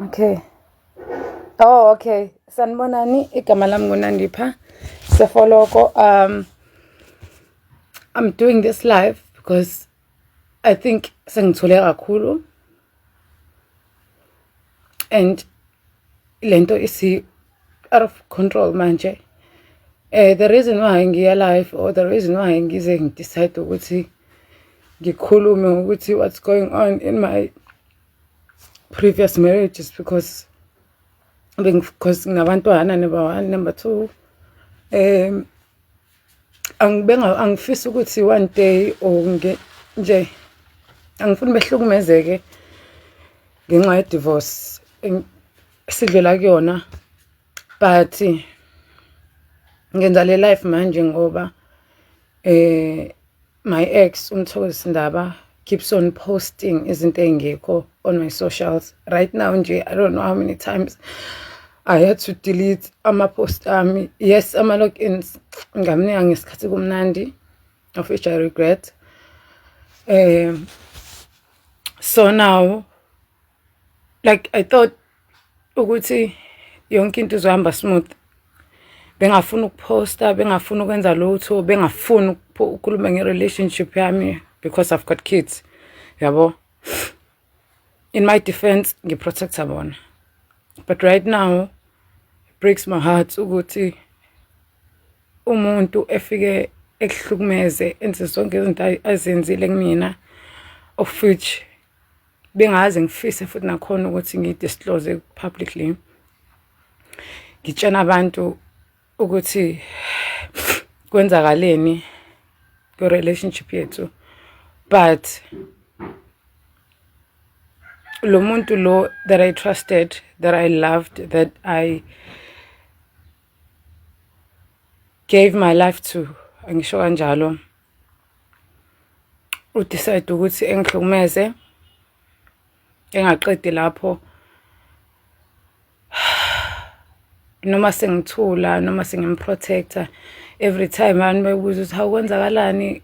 Okay. Oh, okay. Sanibonani, igama lami nguNandipha Sefoloko. I'm doing this live because I think sengithule kakhulu and lento isi out of control manje. The reason why ngiya live or the reason why ngize ngidecide ukuthi ngikhulume ukuthi what's going on in my previous marriage is because because nginabantwana, number one. Number two, angibenga angifisi ukuthi one day or nje angifuni behlukumezeke ngenxa ye-divorce sidlula kuyona. But ngenza le live manje ngoba my ex, uMthokozisi Ndaba, keeps on posting izinto ey'ngekho on my socials right now nje. I don't know how many times I had to delete ama-post ami. Yes, ama-logins ngamnika ngesikhathi kumnandi, of which I regret. So now, like, I thought ukuthi yonke into izohamba smooth. Bengafuni ukuphosta, bengafuni ukwenza lutho, bengafuni ukukhuluma nge-relationship yami because I've got kids, yabo. In my defense, ngiprotecta bona, but right now it breaks my heart ukuthi umuntu efike ekuhlukumeze, enze zonke izinto azenzile kumina, of which bengaze ngifise futhi nakhona ukuthi ngiyi-disclose publicly, ngitshena abantu ukuthi kwenzakaleni kwi-relationship yethu. But lo muntu lo that I trusted, that I loved, that I gave my life to, angisho kanjalo, udecide ukuthi engihlukumeze. Engaqedi lapho, noma sengithula noma sengimprotector, every time abantu bebuza ukuthi, "Hawu, kwenzakalani?"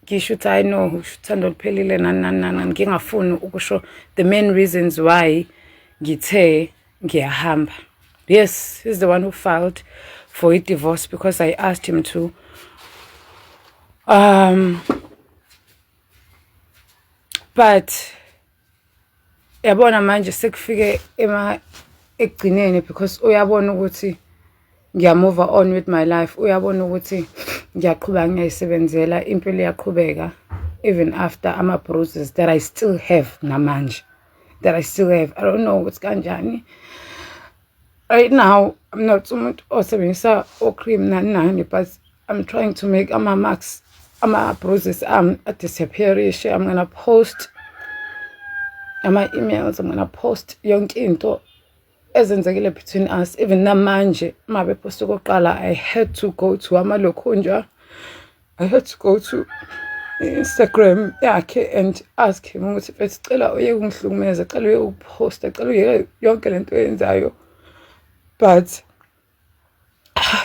ngisho ukuthi, "Hayi no, uthando luphelile," nani nani nani, ngingafuni ukusho the main reasons why ngithe ngiyahamba. Yes, he's the one who filed for a divorce because I asked him to. But yabona manje sekufike ema ekugcineni because uyabona ukuthi ngiyamove on with my life, uyabona ukuthi ngiyaqhubeka, ngiyayisebenzela impilo, iyaqhubeka even after ama-bruises that I still have namanje, that I still have. I don't know ukuthi kanjani. Right now I'm not umuntu osebenzisa o-cream nani nani, but I'm trying to make ama-marks, ama-bruises ami adisappearishe. I'm gonna post ama-emails, I'm gonna post yonke into ezenzekile between us. Even namanje uma bephosta okokuqala, I had to go to amalokhunja, I had to go to Instagram yakhe and ask him ukuthi, "Mfethu, cela uye ukungihlukumeza, cela uye ukuphosta, cela uyeke yonke lento oyenzayo." But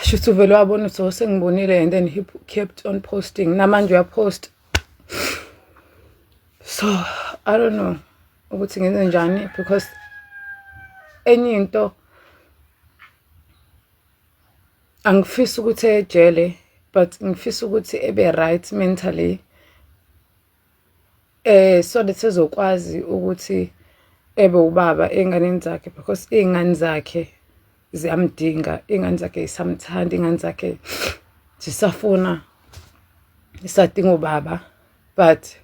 shuthi uvele wabona ukuthi, oh, sengibonile, and then he kept on posting. Namanje uyapost. So I don't know ukuthi ngenze njani because enye into angifisi ukuthi ejele, but ngifisa ukuthi ebe right mentally so that ezokwazi ukuthi ebe ubaba ey'nganeni zakhe, because iy'ngane zakhe ziyamdinga, iy'ngane zakhe zisamthanda, iy'ngane zakhe zisafuna, zisadinga ubaba. But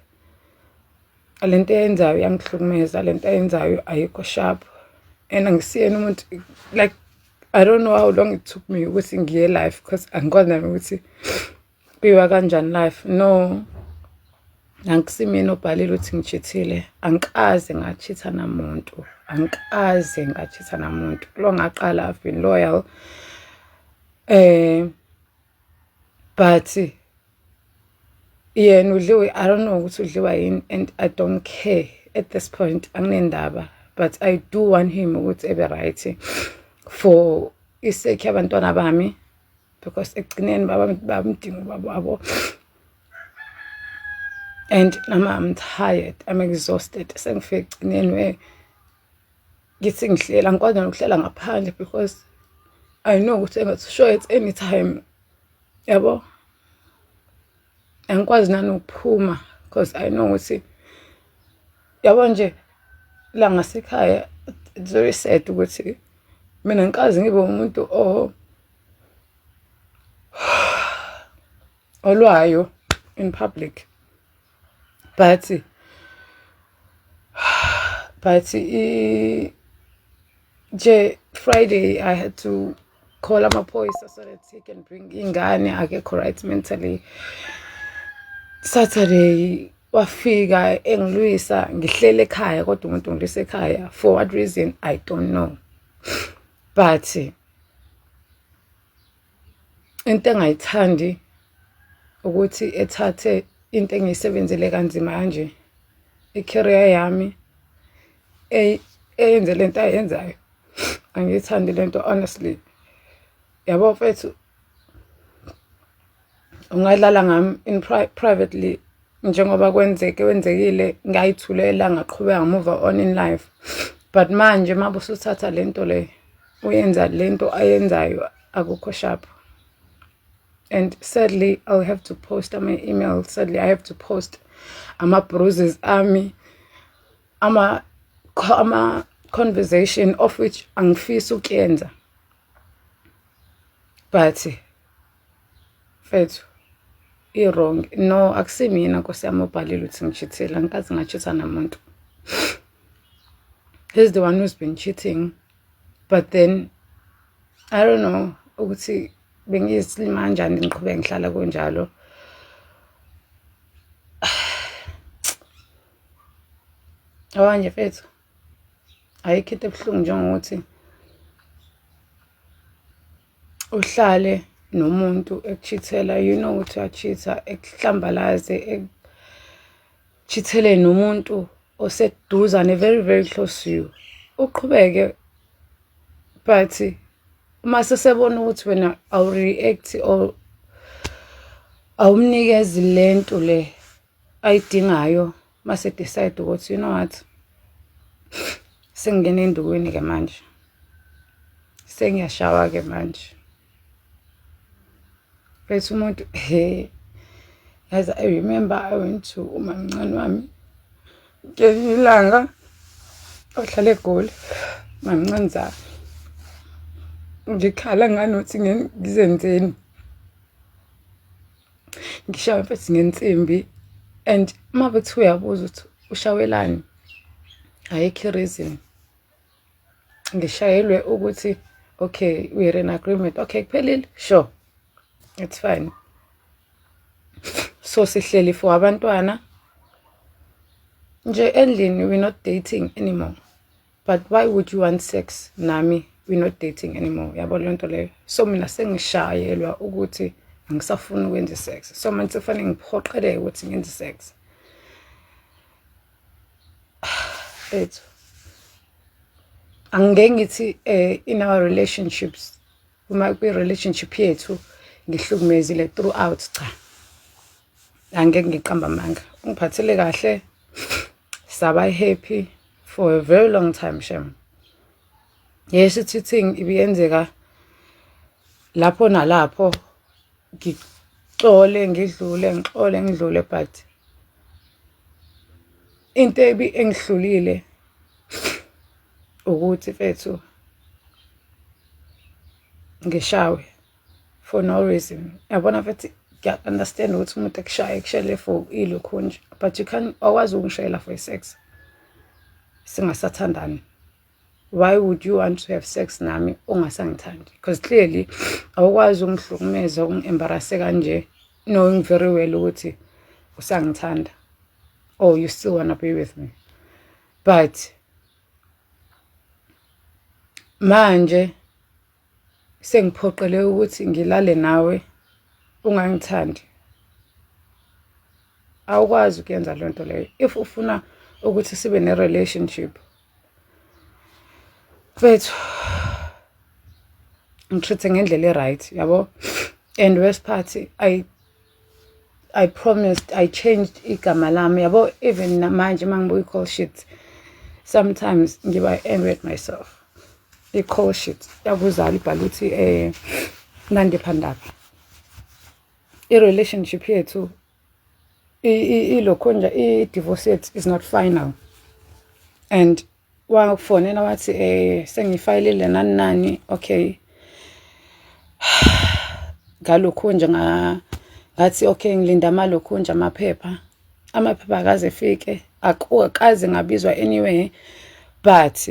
lento eyenzayo iyangihlukumeza, lento ayenzayo ayikho sharp and angisiyena umuntu. Like, I don't know how long it took me ukuthi ngiye live because angikwazi nami ukuthi kuyiwa kanjani live. No, angikusimina obhalile ukuthi ngichithile. Angikaze ngachitha namuntu, angikaze ngachitha namuntu lo ngaqala. I've been loyal, but yena udliwe, I don't know ukuthi udliwa yini, and I don't care at this point, anginendaba. But I do want him ukuthi ebe right for isake yabantwana bami because ekugcineni bamdinga ubaba wabo. And nama I'm tired, I'm exhausted. Sengifike ekugcineni where Ngithi ngihlela, angikwazi nokuhlela ngaphandle because I know ukuthi engathi sure at any time, yabo. Angikwazi nanokuphuma because I know ukuthi, yabo nje, la ngasekhaya it's very sad ukuthi mina ngikaze ngibe umuntu olwayo in public, but nje Friday I had to call amaphoyisa so that he can bring ingane, akekho right mentally. Saturday wafika engilwisa ngihlele ekhaya, kodwa umuntu ngilwisa ekhaya for what reason, I don't know. But into engayithandi ukuthi ethathe into engiyisebenzele kanzima kanje, i-career yami, eyenze lento ayenzayo. Angiyithandi lento, honestly. Yabo mfethu, ungadlala ngami in privately njengoba kwenzeke wenzekile, ngayithulela, ngaqhubeka, move on in life. But manje uma usuthatha lento le, uyenza lento ayenzayo, akukho sharp. And sadly I'll have to post ama-email, sadly I have to post ama-bruises ami, ama conversation of which angifisi ukuyenza. But mfethu, i-wrong. No, akusimina, nkosi yami, obhalile ukuthi ngi-cheat-ile. Angikaze nga-cheat-a namuntu. He's the one who's been cheating, but then I don't know ukuthi bengiyisilima kanjani ngiqhubeke ngihlala kunjalo. Yabo nje mfethu, ayikho into ebuhlungu njengokuthi uhlale nomuntu eku-cheat-ela, you know ukuthi uya-cheat-a, ekuhlambalaze, ekucheat-ele nomuntu oseduzane, very very close to you, uqhubeke. But uma sesebona ukuthi wena awu-react or awumnikezi lento le ayidingayo, mase decide ukuthi, you know what, sengingena endukwini ke manje, sengiyashawa ke manje. Bese umuntu, he, yazi, I remember I went to umamncane wami ngelinye ilanga ohlala eGoli, mamncane zami, ngikhala nganothi ngizenzeni, ngishawe mfethu ngensimbi. And uma bekuthiwa uyabuza ukuthi ushawelani, ayikho i-reason. Ngishayelwe ukuthi okay, we are in agreement, okay, kuphelile, sure, it's fine. So sihleli for abantwana nje endlini, we're not dating anymore. But why would you want sex nami, we're not dating anymore? Yabo leyo nto leyo. So mina sengishayelwa ukuthi angisafuni ukwenza i-sex, so manje sekufanele ngiphoqeleke ukuthi ngenze i-sex ethu. Angeke ngithi in our relationships, uma kwi-relationship yethu ngihlukumezile throughout, cha, angeke ngiqamba amanga. Ungiphathele kahle, saba happy for a very long time, shem. Yes, i-cheating ibiyenzeka lapho nalapho, ngixole ngidlule, ngixole ngidlule. But into ebi engihlulile ukuthi mfethu ngishawe for no reason. Yabona mfethu, ngiya-understand ukuthi umuntu ekushaye ekushayele for ilokhu nje, but you can awukwazi ukungishayela for i-sex singasathandani. Why would you want to have sex nami ungasangithandi? Because clearly awukwazi ukungihlukumeza, ungi-embarrass-e kanje, knowing very well ukuthi usangithanda or you still wanna be with me. But manje sengiphoqele ukuthi ngilale nawe ungangithandi, awukwazi ukuyenza leyo nto leyo. If ufuna ukuthi sibe ne-relationship, mfethu, ngi-treat-e ngendlela e-right, yabo. And worst part, I promised, I changed igama lami, yabo. Even namanje uma ngibuka i-call sheet Sometimes ngiba angry at myself. I-call sheet yakuzala ibhala ukuthi Nandipha Ndaba, i-relationship yethu ilokhu nje, i-divorce yethu is not final. And wafonela wathi sengifayilile, nani nani. Okay, ngalokhu nje ngathi okay, ngilinda amalokhu nje amaphepha akaze efike, akukaze ngabizwa anyway. But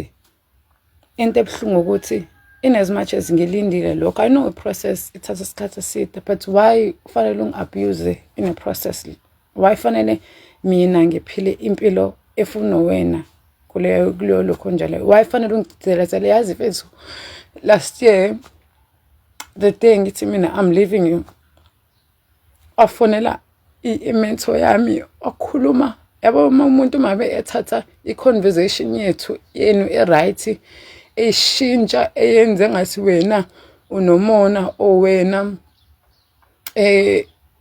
into ebuhlungu ukuthi in as much as ngilindile lokho, I know i-process ithatha isikhathi eside, but why kufanele ungi-abuse in a process? Why fanele mina ngiphile impilo efuna wena kuleyo lokho njalo? Why fanele ungidelezele? Yazi mfethu, last year, the day ngithi mina I'm leaving you, wafonela i-mentor yami, wakhuluma. Yabo, uma umuntu mabe ethatha i-conversation yethu yenu e-right, eyishintsha, eyenze ngathi wena unomona or wena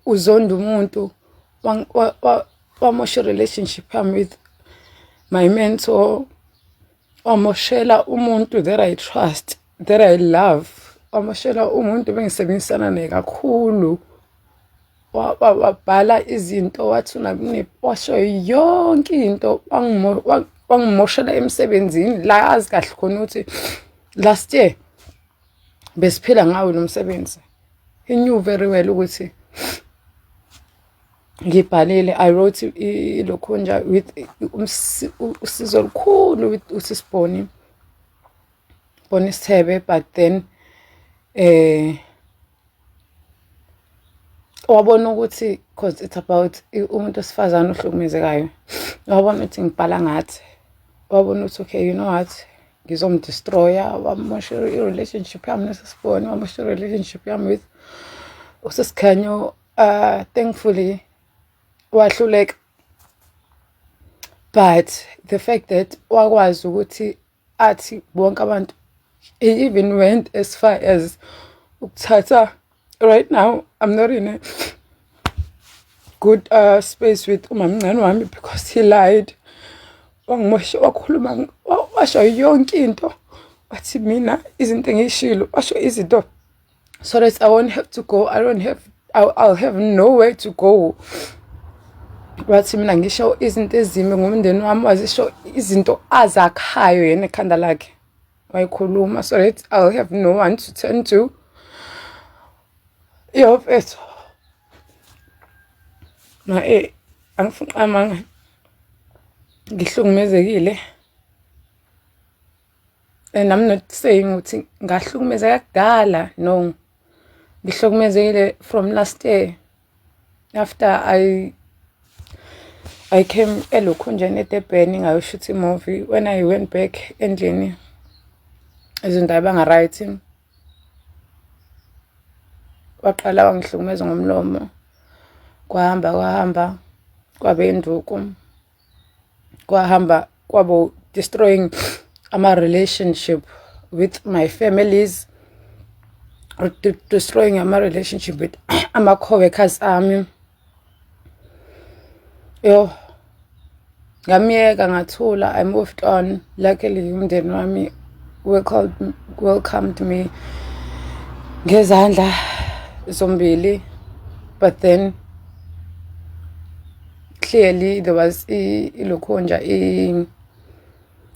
uzonda umuntu, wamosha i-relationship yami with my mentor, wamoshela umuntu that I trust, that I love, wamoshela umuntu bengisebenzisana naye kakhulu. Wabhala izinto, wathi washo yonke into, wangimoshela emsebenzini la azi kahle khona ukuthi last year besiphila ngawo lo msebenzi. He knew very well ukuthi ngibhalile. I wrote ilokhunja with usizo olukhulu with usisibhoni Boni Sithebe, but then wabona ukuthi, 'cause it's about umuntu wesifazane ohlukumezekayo, wabona ukuthi ngibhala ngathi, wabona ukuthi okay, you know what, ngizomdestroya. Wamosha i-relationship yami nesisiboni, wamosha i-relationship yami with usisikhanyo. Thankfully wahluleka, but the fact that wakwazi ukuthi athi bonke abantu, he even went as far as ukuthatha. Right now I'm not in a good space with umamncane wami because he lied, wangimosha, wakhuluma, washo yonke into, wathi mina izinto engiyishilo, washo izinto so that I won't have to go, I don't have I'll have nowhere to go. Wathi mina ngisho izinto ezimbi ngomndeni wami, wazisho izinto azakhayo yena ekhanda lakhe, wayikhuluma so that I'll have no one to turn to. Yo mfethu, ma angifuni amanga, ngihlukumezekile. And I'm not saying ukuthi ngahlukumezeka kudala, no, ngihlukumezekile from last year after I came elokhunjeni eDurban ngayoshutha i-movie. When I went back endlini, izinto ayibanga right. Waqala wangihlukumeza ngomlomo, kwahamba kwahamba kwabe induku, kwahamba kwabo destroying ama-relationship with my families, destroying ama-relationship with ama-co-workers ami. Yo, ngamyeka, ngathula, I moved on. Luckily umndeni wami welcomed me ngezandla zombili, but then clearly there was ilokhunja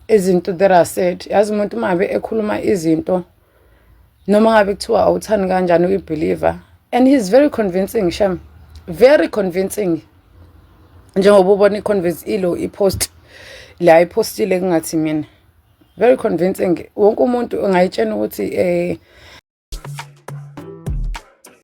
izinto that are said. Yazi, umuntu uma ngabe ekhuluma izinto, noma ngabe kuthiwa awuthandi kanjani uyi-believe, and he's very convincing, shem, very convincing, njengoba ubona i-convince ilo i-post la ayipostile kungathi mina, very convincing. Wonke umuntu ungayitshena ukuthi